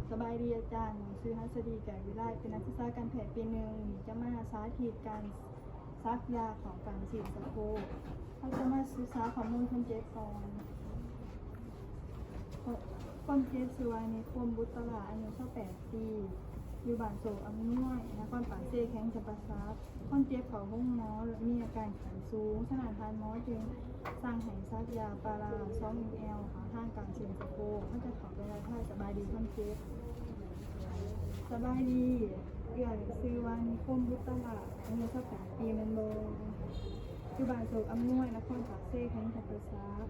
ສະບາຍດີອາຈານ, ຊື່ ຫັດສະດີ ແກ້ວວິໄລ ເປັນນັກສຶກສາການແພດປີໜຶ່ງ ຈະມາສາທິດການສັກຢາເຂົ້າກ້າມຊີ້ນສະໂພກ. ເຮົາຈະມາສຶກສາຂໍ້ມູນຄົນເຈັບກ່ອນ. ຄົນເຈັບຊື່ວ່າ ນິຄົມ ບຸດຕະລາ ອາຍຸຊາວແປດປີ ຢູ່ບ້ານໂຊກອຳນວຍ ນະຄອນປາກເຊ ແຂວງຈຳປາສັກ. ຄົນເຈັບເຂົ້າໂຮງໝໍ ແລະ ມີອາການຂັ້ນສູງ, ສະນັ້ນທ່ານໝໍຈຶ່ງສັ່ງໃຫ້ສັກຢາປາຣາສອງເອັມແອລ ເຂົ້າທາງກ້າມຊີ້ນສະໂພກ. ເຮົາຈະເຂົ້າໄປທັກທາຍສະບາຍດີຄົນເຈັບ. ສະບາຍດີ, ເອື້ອຍຊື່ວ່າ ນິຄົມ ບຸດຕະລາ ອາຍຸຊາວແປດປີແມ່ນບໍ່? ຢູ່ບ້ານໂຊກອຳນວຍ ນະຄອນປາກເຊ ແຂວງຈຳປາສັກ.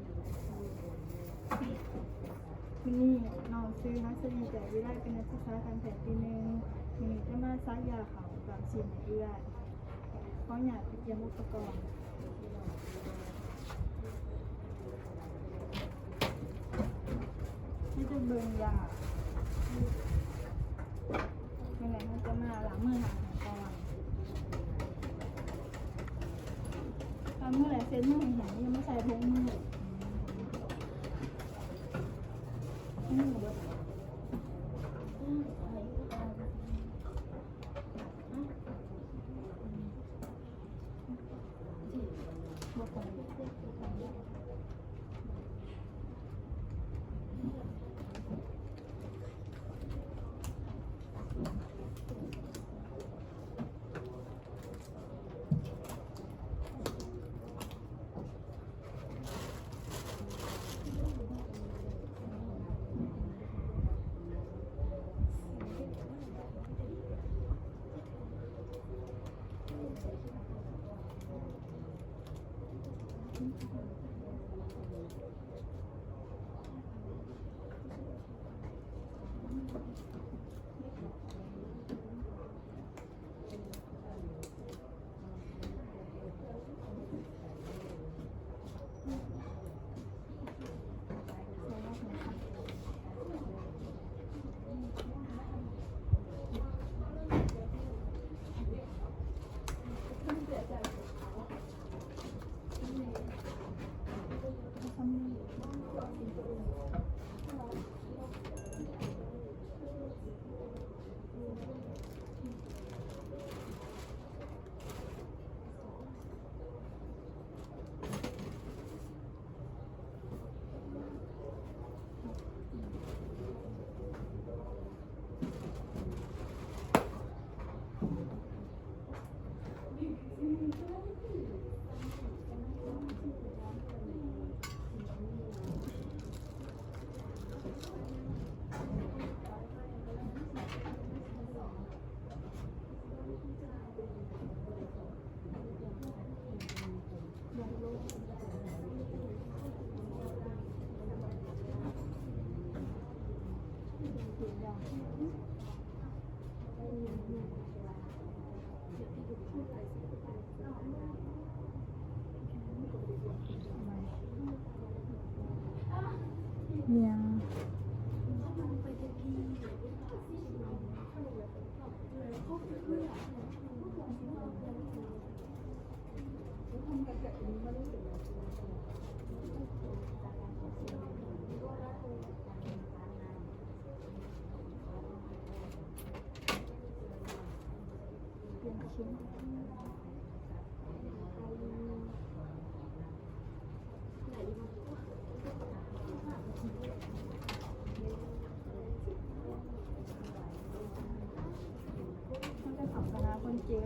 ມື້ນີ້ນ້ອງຊື່ ຫັດສະດີ ແກ້ວວິໄລ ເປັນນັກສຶກສາການແພດປີໜຶ່ງ ມື້ນີ້ຈະມາສັກຢາເຂົ້າກ້າມຊີ້ນໃຫ້ເອື້ອຍ. ຂໍອະນຸຍາດໄປກຽມອຸປະກອນ. ເຮົາຈະເບິ່ງຢາ. ມື້ແລກເຮົາຈະມາລ້າງມືລ້າງແຫ້ງກ່ອນ. ລ້າງມືແລ້ວເຊັດມືໃຫ້ແຫ້ງ ຍັງບໍ່ໃສ່ຖົງມື. ມືເບິດ.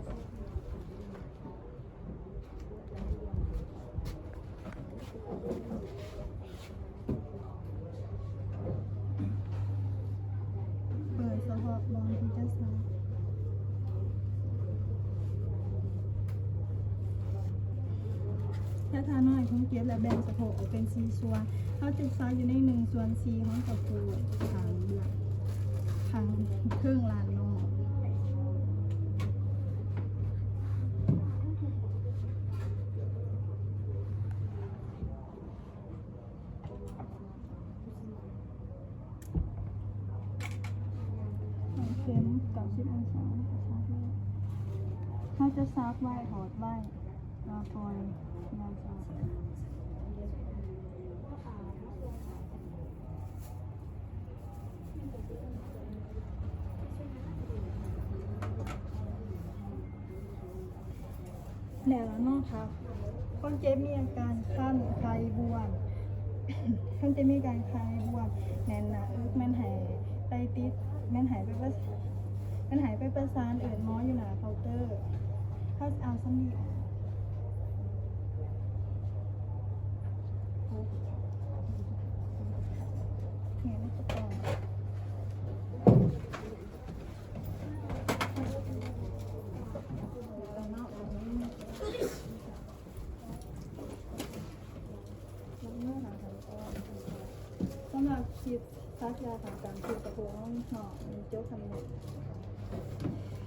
ເປີດສະເພາະບ່ອນທີ່ຈະສັກ. ແຕ່ຖ້ານ້ອຍຄົງເຈັບ ແລະ ແບ່ງສະໂພກອອກເປັນສີ່ສ່ວນ. ເຮົາຈະສັກຢູ່ໃນໜຶ່ງສ່ວນສີ່ຂອງສະໂພກ ຂ້າງເບື້ອງ ຂ້າງເທິງລ້ານນອກ. ເຂັມເກົ້າສິບອົງສາ ເຮົາຈະສັກໄວ້ ຖອດໄວ້ ແລ້ວປ່ອຍ ແລ້ວຈະ ເ ແລ້ວເນາະ ຖ້າຄົນເຈັບມີອາການຄັນ ໄຂ້ ບວມ ຄົນເຈັບມີອາການໄຂ້ ບວມ ແໜ້ນໜ້າເອິກ ແມ່ນໃຫ້ໄປຕິດ ແມ່ນໃຫ້ໄປປະ ແມ່ນໃຫ້ໄປປະສານເອີ້ນໝໍຢູ່ໜ້າເຄົາເຕີ. ເຮົາເອົາສຳລີອອກ ແມ່ນບໍ່ຕ້ອງ. ສຳລັບຄລິບສັກຢາຂອງການຖືກກະໂປງເນາະ ຈົບສ່ຳນີ້.